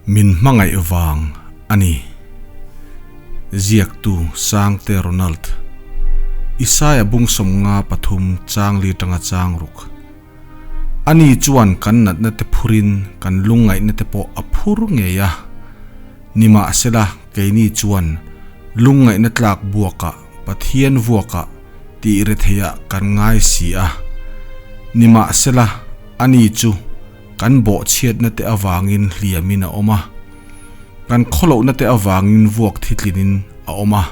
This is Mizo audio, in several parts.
Min hmangaih vang a ni. Ziaktu Sangte Ronald. Isaia bung 53 chang li tanga chang ruk. Ani chuan kan natna te phurin kan lungngaihna te pawh a phur ngei a. Nimahsela keini chuan lungngaihna tlak buakah Pathian vuakah tih retheiah kan ngai si a. Nimahsela ani chu Kan bawhchhiatna te avangin hliamin a awm a, kan khawlohna te avangin vuak thitlinin a awm a,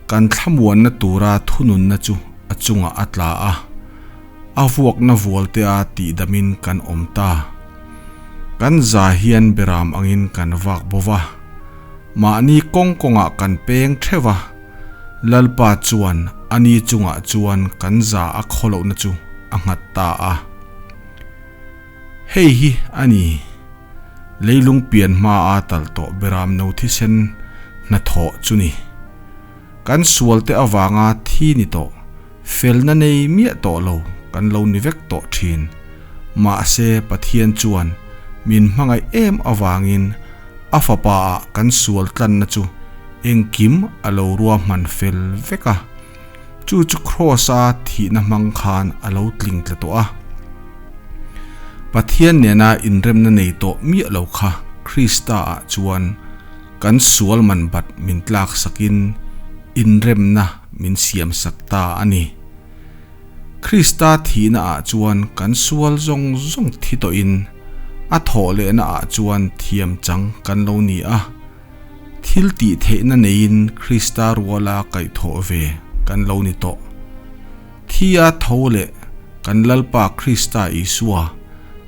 kan thlamuanna tura thununna chu a chungah a tla a, a vuakna vualtea tihdamin kan awm ta. Kan za hian beram angin kan vak bo va, mahni kawng kawngah kan peng theuh a, Lalpa chuan ani chungah chuan kan za a khawlohna chu a nghat ta a. Hei hi a ni, leilung pian hmaa tal tawh beram no thisen hnathawh chu ni. Kan sualte avanga thi ni tawh, felna nei miah tawh lo kan lo ni vek tawh thin. Mahse Pathian chuan min hmangaih em avangin a fapa ah kan sual tlanna chu engkim a lo ruahman fel vek a. Chu chu Kraws-a thihna hmang khan a lo tling tla tawh a. Pathian nena inremna nei tawh miah lo kha Krista-ah chuan kan sual man bat min tlak sakin inremna min siam sak ta a ni. Krista thihna-ah chuan kan sual zawng zawng thi tawhin a thawh lehna-ah chuan thiam chang kan lo ni a. Thil tih theihna neiin Krista ruala kaihthawh ve kan lo ni tawh. Thia tho leh kan Lalpa Krista Isua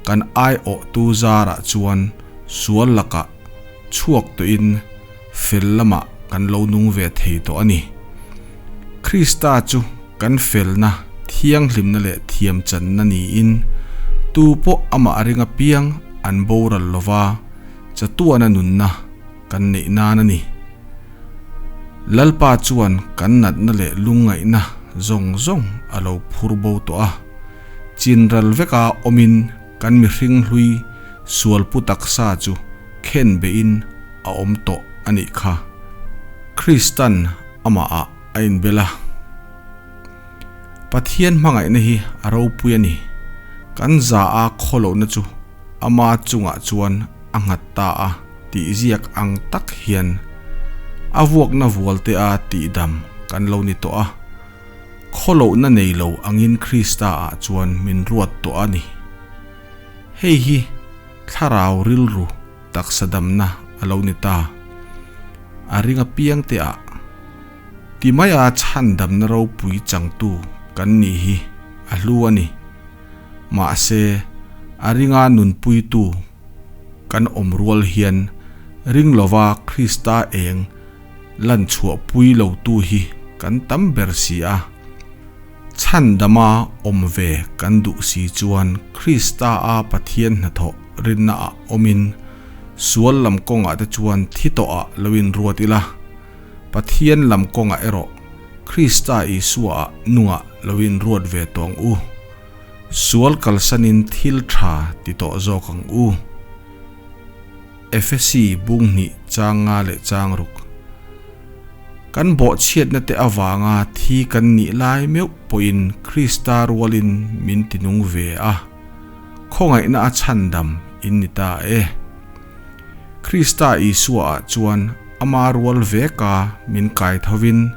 kan aiawhtu zarah chuan sual lakah chhuak tawhin fel lamah kan lo nung ve thei tawh a ni. Krista chu kan felna, thianghlimna leh thiamchanna niin tu pawh amah ring apiang an boral lova, Chatuana nunna kan neih nan a ni. Lalpa chuan kan natna leh lungngaihna zawng zawng a lo phur bo tawh a. Chinral veka awmin kan mihring hlui sualpu taksa chu khen behin a awm tawh a nih kha. Kristan amahah a inbel a. Pathian hmangaihna hi a ropui a ni. Kan za a khawlohna chu ama chungah chuan a nghat ta a tih ziak ang tak hian a vuakna vualte a tihdam kan lo ni tawh a, khawlohna nei lo angin Krista ah chuan min ruat tawh a ni. Hei hi thlarau rilru taksa damna a lo ni ta. A ring apiang te ah. Ti maia chhandamna ropui changtu kan nih hi a hlu a ni. Mahse, a ringa nunpuitu kan awm rual hian ring lova Krista eng lan chhuahpui lotu hi kan tam ber si a. Chhandama awm ve kan duh si chuan Krista-a Pathian hnathawh rinnaah awmin sual lam kawngah te chuan thi tawhah lo inruat ila. Pathian lam kawngah erawh Krista Isua-ah nungah lo inruat ve tawh ang u. Sual kalsanin thil tha ti tawh zawk ang u. Efesi bung hnih chang nga leh chang ruk. Kan bawhchhiatna te avanga thi kan nih lai meuh pawhin Krista rualin min tinung ve a, khawngaihna a chhandam in ni ta e. Krista Isua-ah chuan ama rual veka min kai thovin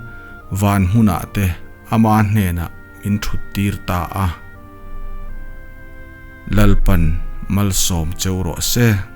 van hmunah te ama hnenah min thut tir ta a. Lalpan malsawm cheu rawh se.